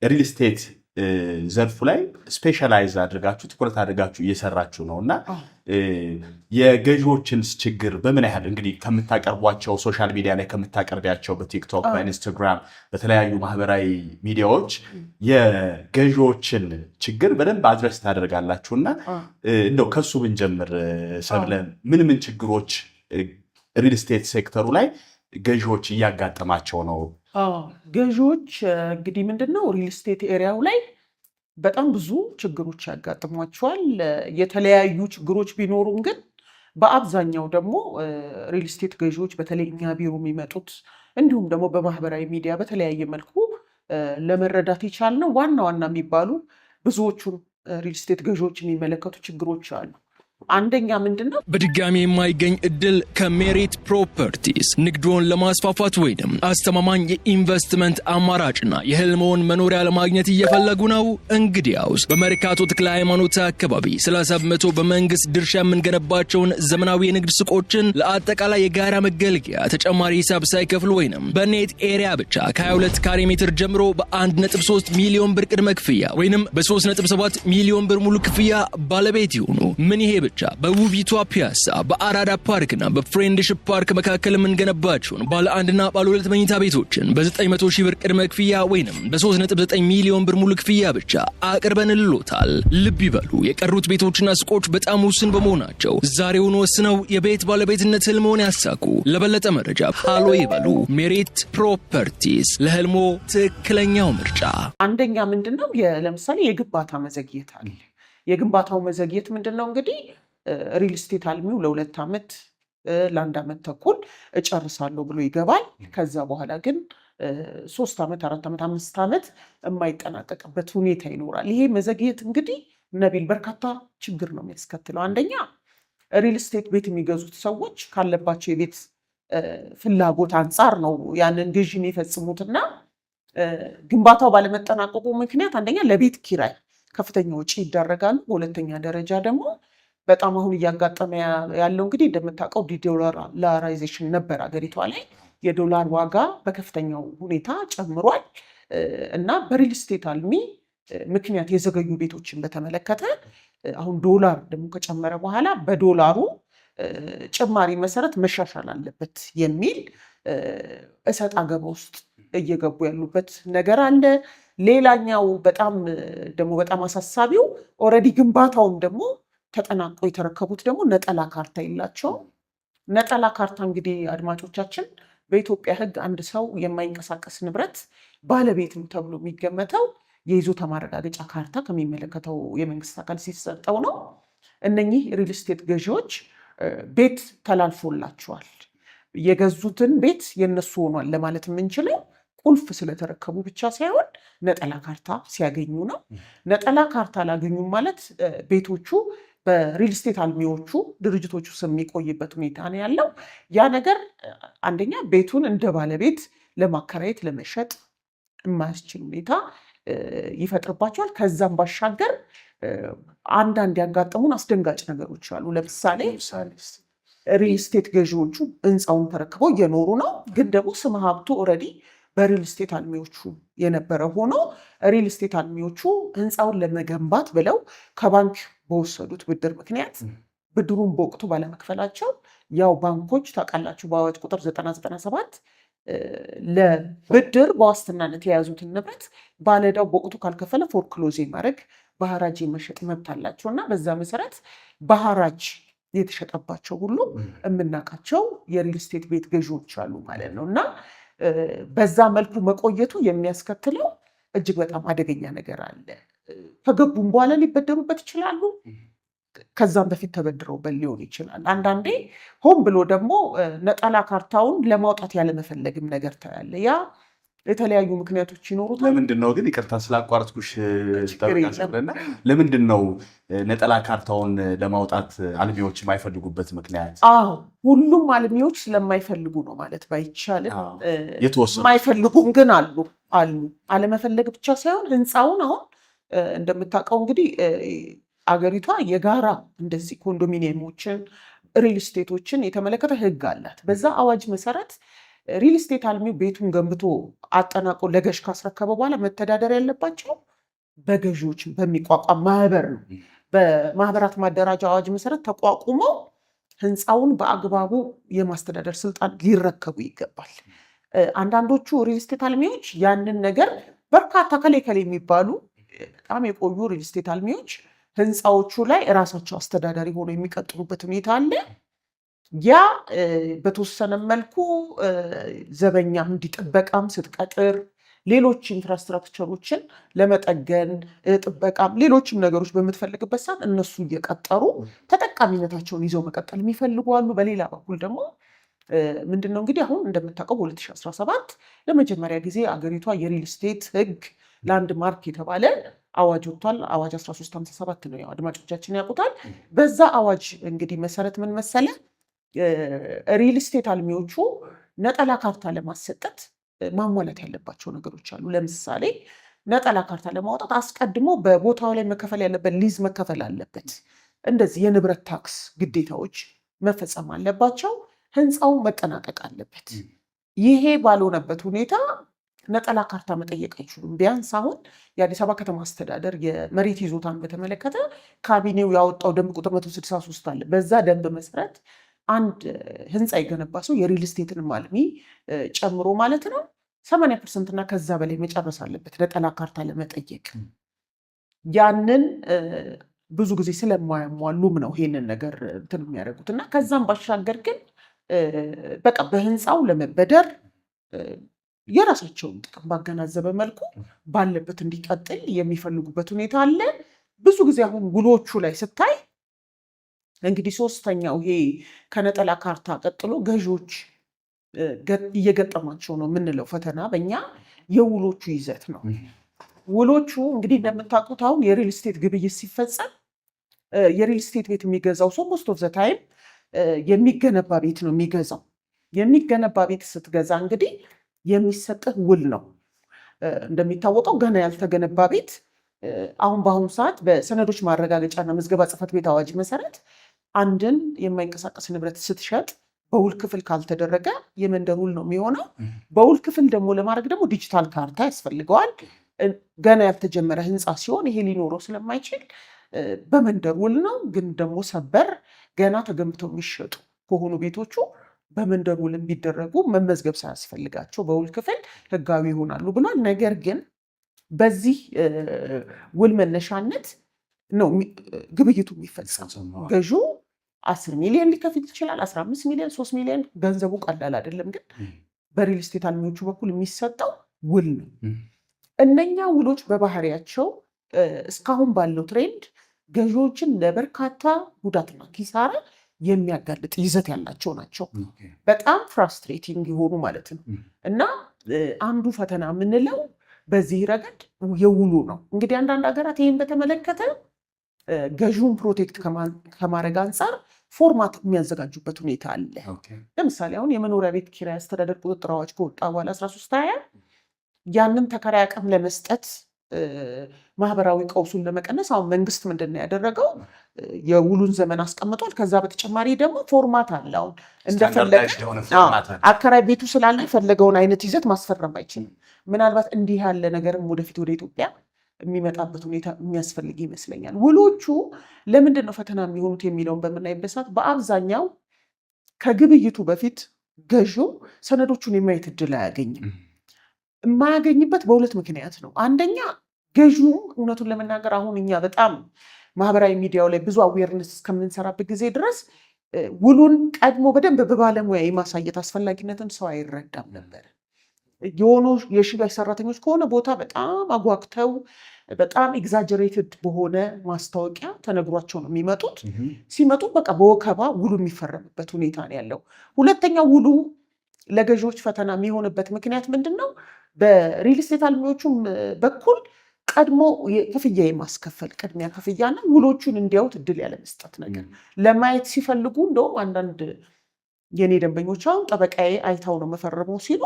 Real estate ዘርፉ ላይ specialize አድርጋችሁ፣ ትኩረት አድርጋችሁ እየሰራችሁ ነው እና የገዢዎችን ችግር በምን ያህል እንግዲህ ከምታቀርቧቸው፣ social media ላይ ከምታቀርቢያቸው፣ በቲክቶክ፣ በኢንስታግራም፣ በተለያዩ ማህበራዊ ሚዲያዎች የገዢዎችን ችግር በደንብ address ታደርጋላችሁ እና እንደው ከሱ ብንጀምር ሰብለ፣ ምን ምን ችግሮች real estate sector ኡ ላይ ገዢዎች እያጋጠማቸው ነው? ገዢዎች እንግዲህ ምንድን ነው፣ real estate area ው ላይ በጣም ብዙ ችግሮች ያጋጥሟቸዋል። የተለያዩ ችግሮች ቢኖሩም ግን በአብዛኛው ደግሞ real estate ገዢዎች፣ በተለይ እኛ ቢሮ የሚመጡት እንዲሁም ደግሞ በማህበራዊ ሚዲያ በተለያየ መልኩ ለመረዳት የቻልነው ዋና ዋና የሚባሉ ብዙዎቹን real estate ገዢዎች የሚመለከቱ ችግሮች አሉ። አንደኛ ምንድን ነው? በድጋሚ የማይገኝ እድል ከሜሪት ፕሮፐርቲስ። ንግድዎን ለማስፋፋት ወይንም አስተማማኝ የኢንቨስትመንት አማራጭና የህልምዎን መኖሪያ ለማግኘት እየፈለጉ ነው? እንግዲያውስ በመርካቶ ተክለ ሃይማኖት አካባቢ 30% በመንግስት ድርሻ የምንገነባቸውን ዘመናዊ የንግድ ሱቆችን ለአጠቃላይ የጋራ መገልገያ ተጨማሪ ሂሳብ ሳይከፍሉ ወይንም በ net area ብቻ ከ22 ካሬ ሜትር ጀምሮ በ1.3 ሚሊዮን ብር ቅድመ ክፍያ ወይንም በ3.7 ሚሊዮን ብር ሙሉ ክፍያ ባለቤት ይሁኑ። ምን ይሄ ብቻ፣ በውቢቷ ፒያሳ በአራዳ ፓርክና በፍሬንድሽፕ ፓርክ መካከል የምንገነባቸውን ባለ አንድና ባለ ሁለት መኝታ ቤቶችን በ900 ሺህ ብር ቅድመ ክፍያ ወይንም በ3.9 ሚሊዮን ብር ሙሉ ክፍያ ብቻ አቅርበንልዎታል። ልብ ይበሉ፣ የቀሩት ቤቶችና ሱቆች በጣም ውስን በመሆናቸው ዛሬውን ወስነው የቤት ባለቤትነት ህልሞን ያሳኩ። ለበለጠ መረጃ ሃሎ ይበሉ። ሜሪት ፕሮፐርቲስ፣ ለህልሞ ትክክለኛው ምርጫ። አንደኛ ምንድን ነው፣ ለምሳሌ የግንባታ መዘግየት አለ። የግንባታው መዘግየት ምንድን ነው? እንግዲህ real estate አልሚው ለ2 ዓመት፣ ለ1 ዓመት ተኩል እጨርሳለሁ ብሎ ይገባል። ከዛ በኋላ ግን 3 ዓመት፣ 4 ዓመት፣ 5 ዓመት የማይጠናቀቅበት ሁኔታ ይኖራል። ይሄ መዘግየት እንግዲህ ነቢል በርካታ ችግር ነው የሚያስከትለው። አንደኛ real estate ቤት የሚገዙት ሰዎች ካለባቸው የቤት ፍላጎት አንጻር ነው ያንን ግዢ የሚፈጽሙትና ግንባታው ባለመጠናቀቁ ምክንያት አንደኛ ለቤት ኪራይ ከፍተኛ ወጪ ይዳረጋሉ። በሁለተኛ ደረጃ ደግሞ በጣም አሁን እያጋጠመ ያለው እንግዲህ እንደምታውቀው de-dollarization ነበር፣ ሀገሪቷ ላይ የዶላር ዋጋ በከፍተኛው ሁኔታ ጨምሯል እና በ real estate አልሚ ምክንያት የዘገዩ ቤቶችን በተመለከተ አሁን ዶላር ደግሞ ከጨመረ በኋላ በዶላሩ ጭማሪ መሰረት መሻሻል አለበት የሚል እሰጥ አገባ ውስጥ እየገቡ ያሉበት ነገር አለ። ሌላኛው በጣም ደግሞ በጣም አሳሳቢው already ግንባታውን ደግሞ ተጠናቆ የተረከቡት ደግሞ ነጠላ ካርታ የላቸውም። ነጠላ ካርታ እንግዲህ አድማጮቻችን፣ በኢትዮጵያ ሕግ አንድ ሰው የማይንቀሳቀስ ንብረት ባለቤት ነው ተብሎ የሚገመተው የይዞታ ማረጋገጫ ካርታ ከሚመለከተው የመንግስት አካል ሲሰጠው ነው። እነኚህ real estate ገዢዎች ቤት ተላልፎላቸዋል። የገዙትን ቤት የነሱ ሆኗል ለማለት የምንችለው ቁልፍ ስለተረከቡ ብቻ ሳይሆን ነጠላ ካርታ ሲያገኙ ነው። ነጠላ ካርታ አላገኙም ማለት ቤቶቹ በ real estate አልሚዎቹ ድርጅቶቹ ስም የሚቆይበት ሁኔታ ነው ያለው። ያ ነገር አንደኛ ቤቱን እንደ ባለቤት ለማከራየት፣ ለመሸጥ የማያስችል ሁኔታ ይፈጥርባቸዋል። ከዛም ባሻገር አንዳንድ ያጋጠሙን አስደንጋጭ ነገሮች አሉ። ለምሳሌ real estate ገዢዎቹ ህንፃውን ተረክበው እየኖሩ ነው። ግን ደግሞ ስመ ሀብቱ already በ real estate አልሚዎቹ የነበረ ሆኖ real estate አልሚዎቹ ህንፃውን ለመገንባት ብለው ከባንክ በወሰዱት ብድር ምክንያት ብድሩን በወቅቱ ባለመክፈላቸው፣ ያው ባንኮች ታውቃላችሁ በአዋጅ ቁጥር 997 ለብድር በዋስትናነት የያዙትን ንብረት ባለዕዳው በወቅቱ ካልከፈለ foreclose ማድረግ፣ በሐራጅ የመሸጥ መብት አላቸው እና በዛ መሰረት በሐራጅ የተሸጠባቸው ሁሉ የምናውቃቸው የ real estate ቤት ገዢዎች አሉ ማለት ነው። እና በዛ መልኩ መቆየቱ የሚያስከትለው እጅግ በጣም አደገኛ ነገር አለ። ከገቡም በኋላ ሊበደሩበት ይችላሉ። ከዛም በፊት ተበድረውበት ሊሆን ይችላል። አንዳንዴ ሆን ብሎ ደግሞ ነጠላ ካርታውን ለማውጣት ያለመፈለግም ነገር ታያለ። ያ የተለያዩ ምክንያቶች ይኖሩታል። ለምንድን ነው ግን፣ ይቅርታ ስላቋረጥኩሽ፣ ለምንድን ነው ነጠላ ካርታውን ለማውጣት አልሚዎች የማይፈልጉበት ምክንያት? አዎ፣ ሁሉም አልሚዎች ስለማይፈልጉ ነው ማለት ባይቻልም የማይፈልጉም ግን አሉ። አለመፈለግ ብቻ ሳይሆን ህንፃውን አሁን እንደምታውቀው እንግዲህ አገሪቷ የጋራ እንደዚህ ኮንዶሚኒየሞችን፣ real estate ኦችን የተመለከተ ህግ አላት። በዛ አዋጅ መሰረት ሪል ስቴት አልሚው ቤቱን ገንብቶ አጠናቆ ለገዥ ካስረከበ በኋላ መተዳደር ያለባቸው በገዢዎች በሚቋቋም ማህበር ነው። በማህበራት ማደራጃ አዋጅ መሰረት ተቋቁመው ህንፃውን በአግባቡ የማስተዳደር ስልጣን ሊረከቡ ይገባል። አንዳንዶቹ ሪል ስቴት አልሚዎች ያንን ነገር በርካታ ከሌ ከሌ የሚባሉ በጣም የቆዩ ሪል ስቴት አልሚዎች ህንፃዎቹ ላይ እራሳቸው አስተዳዳሪ ሆነው የሚቀጥሉበት ሁኔታ አለ። ያ በተወሰነ መልኩ ዘበኛም እንዲጥበቃም ስትቀጥር ሌሎች infrastructure ኦችን ለመጠገን ጥበቃም ሌሎችም ነገሮች በምትፈልግበት ሰዓት እነሱ እየቀጠሩ ተጠቃሚነታቸውን ይዘው መቀጠል የሚፈልጉ አሉ። በሌላ በኩል ደግሞ ምንድን ነው እንግዲህ አሁን እንደምታውቀው በ2017 ለመጀመሪያ ጊዜ አገሪቷ የሪል ስቴት ህግ landmark የተባለ አዋጅ ወጥቷል። አዋጅ 1357 ነው፣ ያው አድማጮቻችን ያውቁታል። በዛ አዋጅ እንግዲህ መሰረት ምን መሰለ፣ ሪል ስቴት አልሚዎቹ ነጠላ ካርታ ለማሰጠት ማሟላት ያለባቸው ነገሮች አሉ። ለምሳሌ ነጠላ ካርታ ለማውጣት አስቀድሞ በቦታው ላይ መከፈል ያለበት ሊዝ መከፈል አለበት። እንደዚህ የንብረት ታክስ ግዴታዎች መፈጸም አለባቸው። ህንፃው መጠናቀቅ አለበት። ይሄ ባልሆነበት ሁኔታ ነጠላ ካርታ መጠየቅ አይችሉም። ቢያንስ አሁን የአዲስ አበባ ከተማ አስተዳደር የመሬት ይዞታን በተመለከተ ካቢኔው ያወጣው ደንብ ቁጥር 163 አለ። በዛ ደንብ መሰረት አንድ ህንፃ የገነባ ሰው የሪል ስቴትን አልሚ ጨምሮ ማለት ነው 80% እና ከዛ በላይ መጨረስ አለበት ነጠላ ካርታ ለመጠየቅ። ያንን ብዙ ጊዜ ስለማያሟሉም ነው ይሄንን ነገር እንትን የሚያደርጉት። እና ከዛም ባሻገር ግን በቃ በህንፃው ለመበደር የራሳቸውን ጥቅም ባገናዘበ መልኩ ባለበት እንዲቀጥል የሚፈልጉበት ሁኔታ አለ። ብዙ ጊዜ አሁን ውሎቹ ላይ ስታይ እንግዲህ ሶስተኛው ይሄ ከነጠላ ካርታ ቀጥሎ ገዢዎች እየገጠማቸው ነው የምንለው ፈተና በእኛ የውሎቹ ይዘት ነው። ውሎቹ እንግዲህ እንደምታውቁት አሁን የሪል ስቴት ግብይት ሲፈጸም የሪል ስቴት ቤት የሚገዛው ሰው most of the time የሚገነባ ቤት ነው የሚገዛው። የሚገነባ ቤት ስትገዛ እንግዲህ የሚሰጥህ ውል ነው። እንደሚታወቀው ገና ያልተገነባ ቤት አሁን በአሁኑ ሰዓት በሰነዶች ማረጋገጫና ምዝገባ ጽሕፈት ቤት አዋጅ መሰረት አንድን የማይንቀሳቀስ ንብረት ስትሸጥ በውል ክፍል ካልተደረገ የመንደር ውል ነው የሚሆነው። በውል ክፍል ደግሞ ለማድረግ ደግሞ ዲጂታል ካርታ ያስፈልገዋል። ገና ያልተጀመረ ህንፃ ሲሆን ይሄ ሊኖረው ስለማይችል በመንደር ውል ነው። ግን ደግሞ ሰበር ገና ተገንብተው የሚሸጡ ከሆኑ ቤቶቹ በመንደር ውል ቢደረጉ መመዝገብ ሳያስፈልጋቸው በውል ክፍል ህጋዊ ይሆናሉ ብሏል። ነገር ግን በዚህ ውል መነሻነት ነው ግብይቱ የሚፈጸመው። ገዢው 10 ሚሊዮን ሊከፍል ይችላል፣ 15 ሚሊዮን፣ 3 ሚሊዮን፣ ገንዘቡ ቀላል አይደለም። ግን በሪል ስቴት አልሚዎቹ በኩል የሚሰጠው ውል ነው። እነኛ ውሎች በባህሪያቸው እስካሁን ባለው trend ገዢዎችን ለበርካታ ጉዳትና ኪሳራ የሚያጋልጥ ይዘት ያላቸው ናቸው። በጣም frustrating የሆኑ ማለት ነው። እና አንዱ ፈተና የምንለው በዚህ ረገድ የውሉ ነው። እንግዲህ አንዳንድ ሀገራት ይህን በተመለከተ ገዢውን protect ከማድረግ አንጻር format የሚያዘጋጁበት ሁኔታ አለ። ለምሳሌ አሁን የመኖሪያ ቤት ኪራይ አስተዳደር ቁጥጥር አዋጅ ከወጣ በኋላ 1320 ያንን ተከራይ አቅም ለመስጠት፣ ማህበራዊ ቀውሱን ለመቀነስ አሁን መንግስት ምንድን ነው ያደረገው? የውሉን ዘመን አስቀምጧል። ከዛ በተጨማሪ ደግሞ format አለ። አሁን እንደፈለገ አከራይ ቤቱ ስላለ የፈለገውን አይነት ይዘት ማስፈረም አይችልም። ምናልባት እንዲህ ያለ ነገርም ወደፊት ወደ ኢትዮጵያ የሚመጣበት ሁኔታ የሚያስፈልግ ይመስለኛል። ውሎቹ ለምንድን ነው ፈተና የሚሆኑት የሚለውን በምናይበት ሰዓት በአብዛኛው ከግብይቱ በፊት ገዢው ሰነዶቹን የማየት እድል አያገኝም። የማያገኝበት በሁለት ምክንያት ነው። አንደኛ ገዢው እውነቱን ለመናገር አሁን እኛ በጣም ማህበራዊ ሚዲያው ላይ ብዙ awareness እስከምንሰራበት ጊዜ ድረስ ውሉን ቀድሞ በደንብ በባለሙያ የማሳየት አስፈላጊነትን ሰው አይረዳም ነበር። የሆኑ የሽያጭ ሰራተኞች ከሆነ ቦታ በጣም አጓግተው በጣም exaggerated በሆነ ማስታወቂያ ተነግሯቸው ነው የሚመጡት። ሲመጡ በቃ በወከባ ውሉ የሚፈረምበት ሁኔታ ነው ያለው። ሁለተኛ ውሉ ለገዢዎች ፈተና የሚሆንበት ምክንያት ምንድን ነው? በሪል ስቴት አልሚዎቹም በኩል ቀድሞ ክፍያ የማስከፈል ቅድሚያ ክፍያና ውሎቹን እንዲያዩት እድል ያለመስጠት ነገር፣ ለማየት ሲፈልጉ እንደውም አንዳንድ የኔ ደንበኞች አሁን ጠበቃዬ አይታው ነው መፈረመው ሲሉ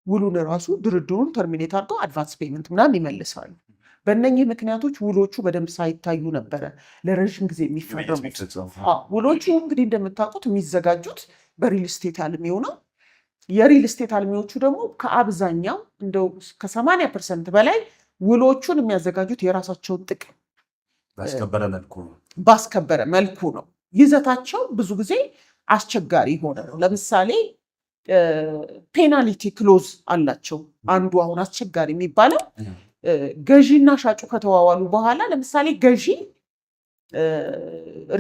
ውሉን ራሱ ድርድሩን terminate አድርገው advance payment ምናምን ይመልሳሉ። በእነኚህ ምክንያቶች ውሎቹ በደንብ ሳይታዩ ነበረ ለረዥም ጊዜ የሚፈረሙት። ውሎቹ እንግዲህ እንደምታውቁት የሚዘጋጁት በሪል ስቴት አልሚው ነው። የሪል ስቴት አልሚዎቹ ደግሞ ከአብዛኛው እንደው ከ80% በላይ ውሎቹን የሚያዘጋጁት የራሳቸውን ጥቅም ባስከበረ መልኩ ነው። ይዘታቸው ብዙ ጊዜ አስቸጋሪ የሆነ ነው። ለምሳሌ penalty clause አላቸው። አንዱ አሁን አስቸጋሪ የሚባለው ገዢና ሻጩ ከተዋዋሉ በኋላ፣ ለምሳሌ ገዢ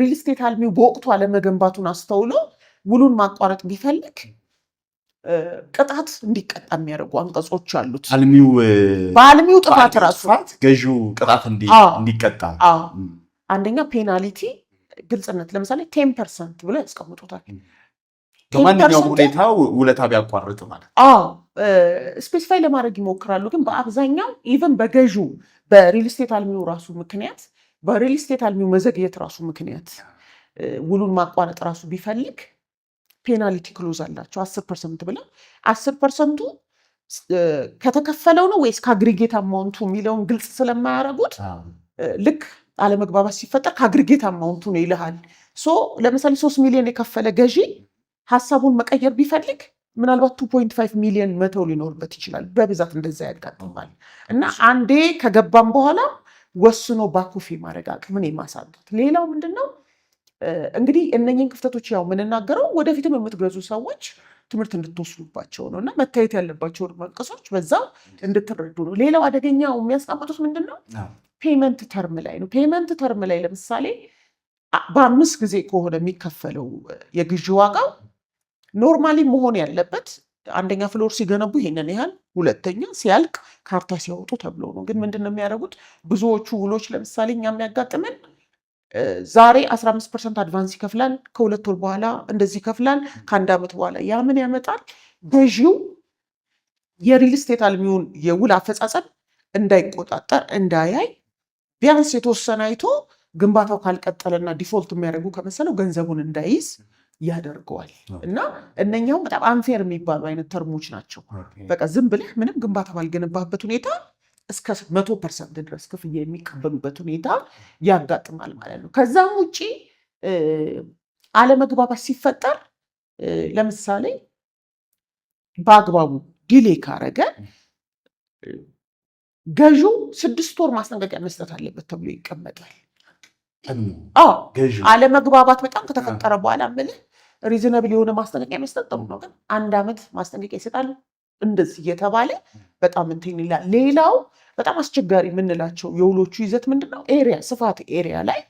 ሪል ስቴት አልሚው በወቅቱ አለመገንባቱን አስተውሎ ውሉን ማቋረጥ ቢፈልግ ቅጣት እንዲቀጣ የሚያደርጉ አንቀጾች አሉት። አልሚው በአልሚው ጥፋት ራሱ ገዢው ቅጣት እንዲቀጣ። አንደኛ penalty ግልጽነት፣ ለምሳሌ 10% ብሎ ያስቀምጡታል። በማንኛውም ሁኔታ ውለታ ቢያቋርጥ ማለት። አዎ፣ specify ለማድረግ ይሞክራሉ። ግን በአብዛኛው even በገዢው በሪል ስቴት አልሚው ራሱ ምክንያት፣ በሪል ስቴት አልሚው መዘግየት ራሱ ምክንያት ውሉን ማቋረጥ ራሱ ቢፈልግ penalty clause አላቸው። 10% ብለው 10%ቱ ከተከፈለው ነው ወይስ ከ aggregate amount ኡ የሚለውን ግልጽ ስለማያደርጉት ልክ አለመግባባት ሲፈጠር ከ aggregate amount ኡ ነው ይልሃል። So ለምሳሌ 3 ሚሊዮን የከፈለ ገዢ ሀሳቡን መቀየር ቢፈልግ ምናልባት 2.5 ሚሊዮን መተው ሊኖርበት ይችላል። በብዛት እንደዛ ያጋጥማል። እና አንዴ ከገባም በኋላ ወስኖ back off ማድረግ አቅምን የማሳጣት። ሌላው ምንድን ነው እንግዲህ እነኝህን ክፍተቶች ያው የምንናገረው ወደፊትም የምትገዙ ሰዎች ትምህርት እንድትወስዱባቸው ነው እና መታየት ያለባቸውን አንቀጾች በዛው እንድትረዱ ነው። ሌላው አደገኛው የሚያስቀምጡት ምንድን ነው? Payment term ላይ ነው። Payment term ላይ ለምሳሌ በአምስት ጊዜ ከሆነ የሚከፈለው የግዢ ዋጋው፣ normally መሆን ያለበት አንደኛ floor ሲገነቡ ይሄንን ያህል፣ ሁለተኛ ሲያልቅ ካርታ ሲያወጡ ተብሎ ነው። ግን ምንድን ነው የሚያደርጉት ብዙዎቹ ውሎች? ለምሳሌ እኛ የሚያጋጥመን ዛሬ 15% advance ይከፍላል፣ ከ2 ወር በኋላ እንደዚህ ይከፍላል፣ ከአንድ ዓመት በኋላ። ያ ምን ያመጣል? ገዢው የሪል ስቴት አልሚውን የውል አፈጻጸም እንዳይቆጣጠር፣ እንዳያይ፣ ቢያንስ የተወሰነ አይቶ ግንባታው ካልቀጠለና default የሚያደርጉ ከመሰለው ገንዘቡን እንዳይዝ ያደርገዋል። እና እነኛውም በጣም unfair የሚባሉ አይነት term ኦች ናቸው። በቃ ዝም ብለህ ምንም ግንባታ ባልገነባበት ሁኔታ እስከ 100% ድረስ ክፍያ የሚቀበሉበት ሁኔታ ያጋጥማል ማለት ነው። ከዛም ውጪ አለመግባባት ሲፈጠር፣ ለምሳሌ በአግባቡ delay ካረገ ገዢው 6 ወር ማስጠንቀቂያ መስጠት አለበት ተብሎ ይቀመጣል። አዎ፣ አለመግባባት በጣም ከተፈጠረ በኋላ ምልህ reasonable የሆነ ማስጠንቀቂያ መስጠት ጥሩ ነው፣ ግን አንድ ዓመት ማስጠንቀቂያ ይሰጣል እንደዚህ እየተባለ በጣም እንትን ይላል። ሌላው በጣም አስቸጋሪ የምንላቸው የውሎቹ ይዘት ምንድን ነው? Area፣ ስፋት area ላይ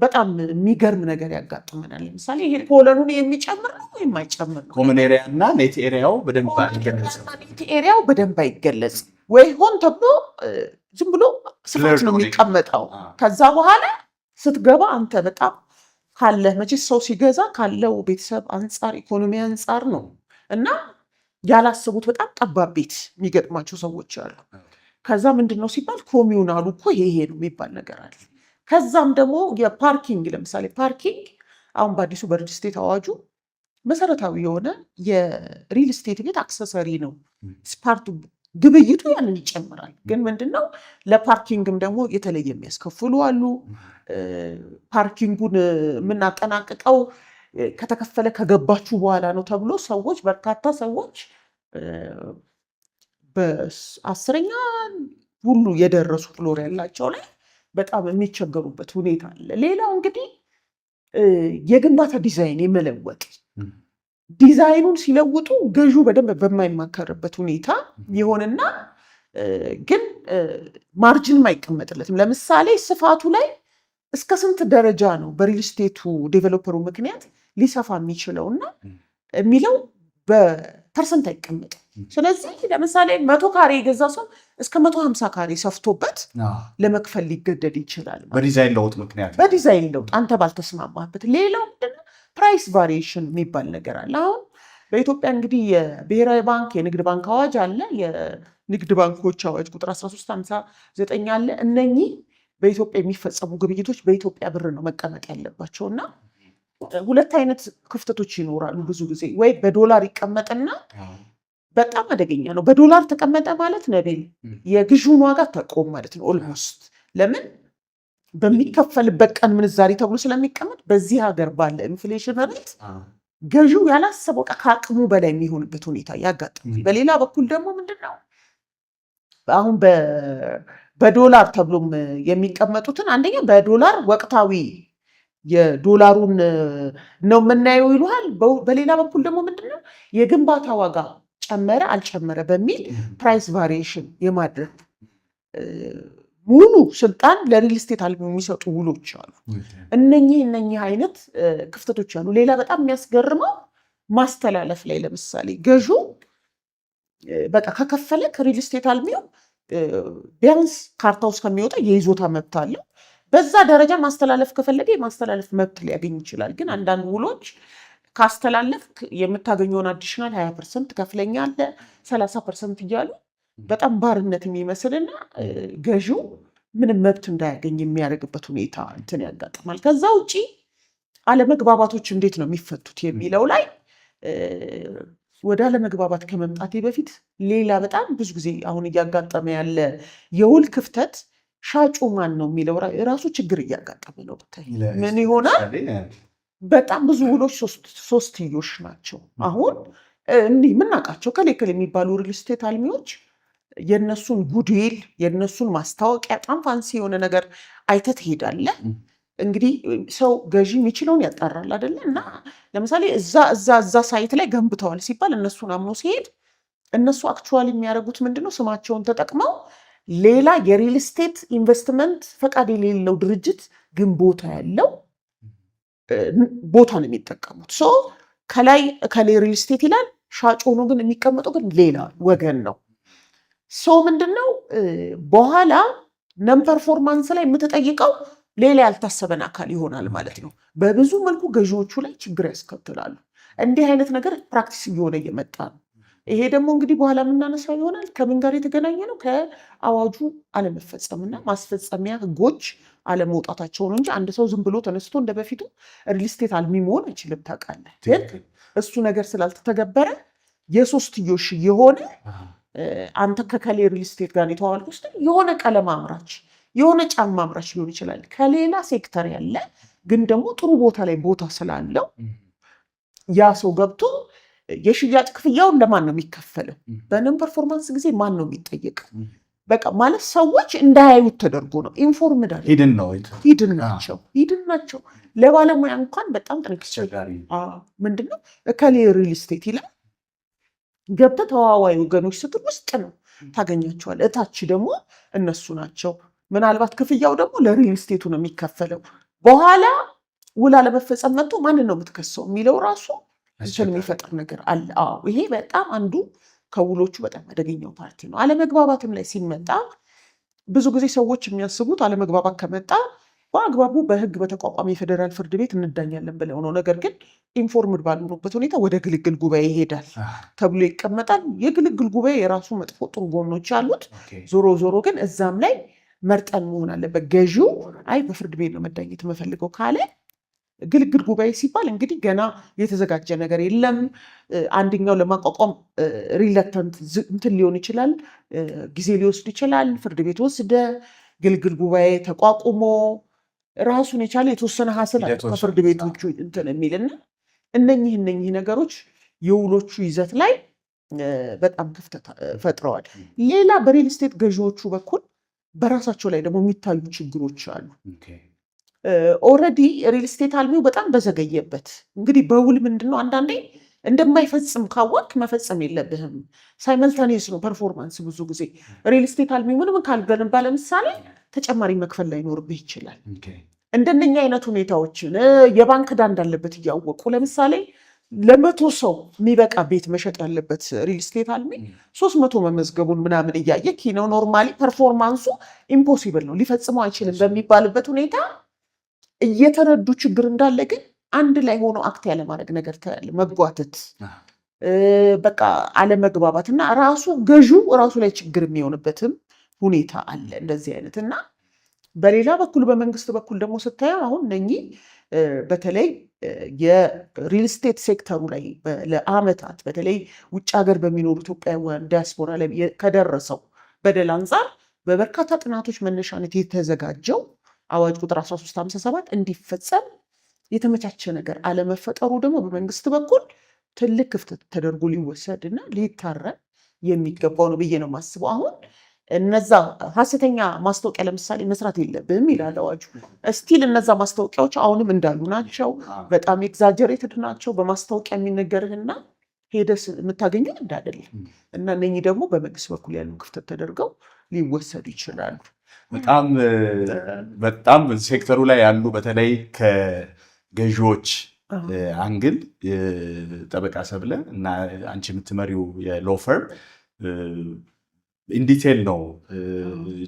በጣም የሚገርም ነገር ያጋጥመናል። ለምሳሌ ይሄ column ኑን የሚጨምር ነው የማይጨምር ነው? Common area እና net area ው በደንብ አይገለጽም። Net area ው በደንብ አይገለጽም ወይ ሆን ተብሎ ዝም ብሎ ስፋት ነው የሚቀመጠው። ከዛ በኋላ ስትገባ አንተ በጣም ካለህ፣ መቼስ ሰው ሲገዛ ካለው ቤተሰብ አንጻር፣ ኢኮኖሚ አንጻር ነው እና ያላሰቡት በጣም ጠባብ ቤት የሚገጥማቸው ሰዎች አሉ። ከዛ ምንድን ነው ሲባል communal ኡ እኮ ይሄ ይሄ ነው የሚባል ነገር አለ። ከዛም ደግሞ የ parking፣ ለምሳሌ parking አሁን በአዲሱ በሪል ስቴት አዋጁ መሰረታዊ የሆነ የሪል ስቴት ቤት accessory ነው። Part ኡ ግብይቱ ያንን ይጨምራል። ግን ምንድነው ለ parking ም ደግሞ የተለየ የሚያስከፍሉ አሉ። Parking ኡን የምናጠናቅቀው ከተከፈለ ከገባችሁ በኋላ ነው ተብሎ ሰዎች፣ በርካታ ሰዎች በ10ኛ ሁሉ የደረሱ floor ያላቸው ላይ በጣም የሚቸገሩበት ሁኔታ አለ። ሌላው እንግዲህ የግንባታ ዲዛይን የመለወጥ፣ ዲዛይኑን ሲለውጡ ገዢው በደንብ በማይማከርበት ሁኔታ ይሆንና ግን margin ም አይቀመጥለትም። ለምሳሌ ስፋቱ ላይ እስከ ስንት ደረጃ ነው በሪል ስቴቱ developer ኡ ምክንያት ሊሰፋ የሚችለው እና የሚለው በ percent አይቀመጥም። ስለዚህ ለምሳሌ 100 ካሬ የገዛ ሰው እስከ 150 ካሬ ሰፍቶበት ለመክፈል ሊገደድ ይችላል። በዲዛይን ለውጥ ምክንያት። በዲዛይን ለውጥ አንተ ባልተስማማበት። ሌላው ምንድነው? Price variation የሚባል ነገር አለ። አሁን በኢትዮጵያ እንግዲህ የብሔራዊ ባንክ የንግድ ባንክ አዋጅ አለ። የንግድ ባንኮች አዋጅ ቁጥር 1359 አለ። እነኚህ በኢትዮጵያ የሚፈጸሙ ግብይቶች በኢትዮጵያ ብር ነው መቀመጥ ያለባቸው እና ሁለት አይነት ክፍተቶች ይኖራሉ። ብዙ ጊዜ ወይ በዶላር ይቀመጥና በጣም አደገኛ ነው። በዶላር ተቀመጠ ማለት ነቢል የግዢውን ዋጋ ተቆም ማለት ነው almost። ለምን? በሚከፈልበት ቀን ምንዛሬ ተብሎ ስለሚቀመጥ በዚህ ሀገር ባለ inflation rate ገዢው ያላሰበው ዕቃ ከአቅሙ በላይ የሚሆንበት ሁኔታ ያጋጥማል። በሌላ በኩል ደግሞ ምንድን ነው፣ አሁን በዶላር ተብሎም የሚቀመጡትን አንደኛ በዶላር ወቅታዊ የዶላሩን ነው የምናየው ይሉሃል። በሌላ በኩል ደግሞ ምንድነው፣ የግንባታ ዋጋ ጨመረ አልጨመረ በሚል price variation የማድረግ ሙሉ ስልጣን ለሪል ስቴት አልሚ የሚሰጡ ውሎች አሉ። እነኚህ አይነት ክፍተቶች አሉ። ሌላ በጣም የሚያስገርመው ማስተላለፍ ላይ፣ ለምሳሌ ገዢው በቃ ከከፈለ ከሪል ስቴት አልሚው ቢያንስ ካርታው እስከሚወጣ የይዞታ መብት አለው። በዛ ደረጃ ማስተላለፍ ከፈለገ የማስተላለፍ መብት ሊያገኝ ይችላል። ግን አንዳንድ ውሎች ካስተላለፍክ የምታገኘውን additional 20% ትከፍለኛለህ፣ 30% እያሉ በጣም ባርነት የሚመስልና ገዢው ምንም መብት እንዳያገኝ የሚያደርግበት ሁኔታ እንትን ያጋጥማል። ከዛ ውጪ አለመግባባቶች እንዴት ነው የሚፈቱት የሚለው ላይ፣ ወደ አለመግባባት ከመምጣቴ በፊት ሌላ በጣም ብዙ ጊዜ አሁን እያጋጠመ ያለ የውል ክፍተት ሻጩ ማን ነው የሚለው ራሱ ችግር እያጋጠመ ነው። ብታይ ምን ይሆናል? በጣም ብዙ ውሎች ሶስትዮሽ ናቸው። አሁን እንዲህ የምናውቃቸው ከሌ ከሌ የሚባሉ ሪል ስቴት አልሚዎች የእነሱን goodwill፣ የእነሱን ማስታወቂያ፣ በጣም fancy የሆነ ነገር አይተህ ትሄዳለህ። እንግዲህ ሰው ገዢ የሚችለውን ያጣራል አይደለ? እና ለምሳሌ እዛ እዛ እዛ site ላይ ገንብተዋል ሲባል እነሱን አምኖ ሲሄድ እነሱ actually የሚያደርጉት ምንድነው? ስማቸውን ተጠቅመው ሌላ የሪል ስቴት ኢንቨስትመንት ፈቃድ የሌለው ድርጅት ግን ቦታ ያለው ቦታ ነው የሚጠቀሙት። So ከላይ እከሌ ሪል ስቴት ይላል፣ ሻጭ ሆኖ ግን የሚቀመጠው ግን ሌላ ወገን ነው። So ምንድነው፣ በኋላ non performance ላይ የምትጠይቀው ሌላ ያልታሰበን አካል ይሆናል ማለት ነው። በብዙ መልኩ ገዢዎቹ ላይ ችግር ያስከትላሉ። እንዲህ አይነት ነገር practice እየሆነ እየመጣ ነው። ይሄ ደግሞ እንግዲህ በኋላ የምናነሳው ይሆናል። ከምን ጋር የተገናኘ ነው? ከአዋጁ አለመፈጸምና ማስፈጸሚያ ህጎች አለመውጣታቸው ነው እንጂ አንድ ሰው ዝም ብሎ ተነስቶ እንደ በፊቱ ሪል ስቴት አልሚ መሆን አይችልም። ታውቃለህ። ግን እሱ ነገር ስላልተተገበረ የሶስትዮሽ የሆነ፣ አንተ ከከሌ ሪል ስቴት ጋር የተዋዋልክ ውስጥ የሆነ ቀለም አምራች፣ የሆነ ጫማ አምራች ሊሆን ይችላል። ከሌላ ሴክተር ያለ ግን ደግሞ ጥሩ ቦታ ላይ ቦታ ስላለው ያ ሰው ገብቶ የሽያጭ ክፍያውን ለማን ነው የሚከፈለው? በ non performance ጊዜ ማን ነው የሚጠየቀው? በቃ ማለት ሰዎች እንዳያዩት ተደርጎ ነው። Informed አለ Hidden ነው። Hidden ናቸው፣ hidden ናቸው። ለባለሙያ እንኳን በጣም ጥንቃቄ ምንድነው፣ እከሌ ሪል ስቴት ይላል። ገብተህ ተዋዋይ ወገኖች ስትል ውስጥ ነው ታገኛቸዋል። እታች ደግሞ እነሱ ናቸው። ምናልባት ክፍያው ደግሞ ለሪል ስቴቱ ነው የሚከፈለው። በኋላ ውል አለመፈጸም መጥቶ ማንን ነው የምትከሰው የሚለው ራሱ እንትን የሚፈጥር ነገር አለ። አዎ፣ ይሄ በጣም አንዱ ከውሎቹ በጣም አደገኛው part ነው። አለመግባባትም ላይ ሲመጣ ብዙ ጊዜ ሰዎች የሚያስቡት አለመግባባት ከመጣ በአግባቡ በሕግ በተቋቋመ የፌዴራል ፍርድ ቤት እንዳኛለን ብለው ነው። ነገር ግን informed ባልሆኑበት ሁኔታ ወደ ግልግል ጉባኤ ይሄዳል ተብሎ ይቀመጣል። የግልግል ጉባኤ የራሱ መጥፎ ጥሩ ጎኖች አሉት። ዞሮ ዞሮ ግን እዛም ላይ መርጠን መሆን አለበት። ገዢው አይ በፍርድ ቤት ነው መዳኘት የምፈልገው ካለ፣ ግልግል ጉባኤ ሲባል እንግዲህ ገና የተዘጋጀ ነገር የለም። አንደኛው ለማቋቋም reluctant እንትን ሊሆን ይችላል፣ ጊዜ ሊወስድ ይችላል። ፍርድ ቤት ወስደ ግልግል ጉባኤ ተቋቁሞ ራሱን የቻለ የተወሰነ hassle አለ ከፍርድ ቤቶቹ እንትን የሚልና እነኚህ ነገሮች የውሎቹ ይዘት ላይ በጣም ክፍተት ፈጥረዋል። ሌላ በሪል ስቴት ገዢዎቹ በኩል በራሳቸው ላይ ደግሞ የሚታዩ ችግሮች አሉ። Already ሪል ስቴት አልሚው በጣም በዘገየበት፣ እንግዲህ በውል ምንድነው፣ አንዳንዴ እንደማይፈጽም ካወቅ መፈጸም የለብህም። Simultaneous ነው performance። ብዙ ጊዜ ሪል ስቴት አልሚው ምንም ካልገነባ ለምሳሌ ተጨማሪ መክፈል ላይኖርብህ ይችላል። እንደነኛ አይነት ሁኔታዎችን፣ የባንክ ዕዳ እንዳለበት እያወቁ፣ ለምሳሌ ለ100 ሰው የሚበቃ ቤት መሸጥ ያለበት ሪል ስቴት አልሚ 300 መመዝገቡን ምናምን እያየ ነው፣ normally performance ኡ impossible ነው፣ ሊፈጽመው አይችልም በሚባልበት ሁኔታ እየተረዱ ችግር እንዳለ ግን አንድ ላይ ሆኖ act ያለማድረግ ነገር ታያለህ። መጓተት፣ በቃ አለመግባባት እና ራሱ ገዢው ራሱ ላይ ችግር የሚሆንበትም ሁኔታ አለ። እንደዚህ አይነት። እና በሌላ በኩል በመንግስት በኩል ደግሞ ስታየው አሁን እነኚህ በተለይ የሪል ስቴት ሴክተሩ ላይ ለአመታት በተለይ ውጭ ሀገር በሚኖሩ ኢትዮጵያውያን ዲያስፖራ ላይ ከደረሰው በደል አንጻር በበርካታ ጥናቶች መነሻነት የተዘጋጀው አዋጅ ቁጥር 1357 እንዲፈጸም የተመቻቸ ነገር አለመፈጠሩ ደግሞ በመንግስት በኩል ትልቅ ክፍተት ተደርጎ ሊወሰድ እና ሊታረም የሚገባው ነው ብዬ ነው የማስበው። አሁን እነዛ ሀሰተኛ ማስታወቂያ ለምሳሌ መስራት የለብህም ይላል አዋጁ። Still እነዛ ማስታወቂያዎች አሁንም እንዳሉ ናቸው። በጣም exaggerated ናቸው። በማስታወቂያ የሚነገርህና ሄደህ የምታገኘው አንድ አይደለም። እና እነኚህ ደግሞ በመንግስት በኩል ያሉ ክፍተት ተደርገው ሊወሰዱ ይችላሉ። በጣም በጣም ሴክተሩ ላይ ያሉ፣ በተለይ ከገዢዎች angle ጠበቃ ሰብለ እና አንቺ የምትመሪው የ law firm in detail ነው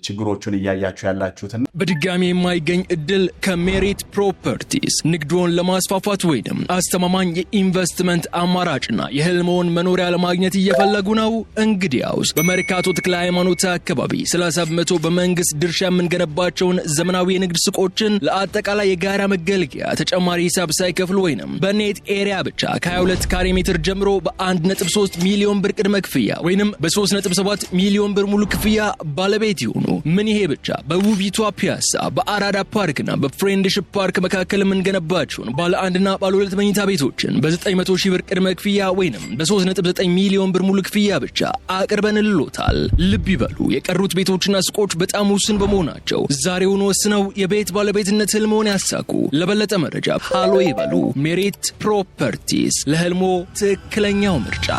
ችግሮቹን እያያችሁ ያላችሁትና በድጋሚ የማይገኝ እድል ከሜሪት ፕሮፐርቲስ። ንግድዎን ለማስፋፋት ወይንም አስተማማኝ የኢንቨስትመንት አማራጭና የህልምዎን መኖሪያ ለማግኘት እየፈለጉ ነው? እንግዲያውስ በመርካቶ ተክለ ሃይማኖት አካባቢ 30% በመንግስት ድርሻ የምንገነባቸውን ዘመናዊ የንግድ ሱቆችን ለአጠቃላይ የጋራ መገልገያ ተጨማሪ ሂሳብ ሳይከፍሉ ወይንም በ net area ብቻ ከ22 ካሬ ሜትር ጀምሮ በ1.3 ሚሊዮን ብር ቅድመ ክፍያ ወይንም በ3.7 ሚሊዮን ብር ሙሉ ክፍያ ባለቤት ይሁኑ። ምን ይሄ ብቻ፣ በውቢቷ ፒያሳ በአራዳ ፓርክና በፍሬንድሽፕ ፓርክ መካከል የምንገነባቸውን ባለ አንድና ባለ ሁለት መኝታ ቤቶችን በ900 ሺህ ብር ቅድመ ክፍያ ወይንም በ3.9 ሚሊዮን ብር ሙሉ ክፍያ ብቻ አቅርበንልዎታል። ልብ ይበሉ፣ የቀሩት ቤቶችና ሱቆች በጣም ውስን በመሆናቸው ዛሬውን ወስነው የቤት ባለቤትነት ህልሞን ያሳኩ። ለበለጠ መረጃ ሃሎ ይበሉ። ሜሪት ፕሮፐርቲስ፣ ለህልሞ ትክክለኛው ምርጫ።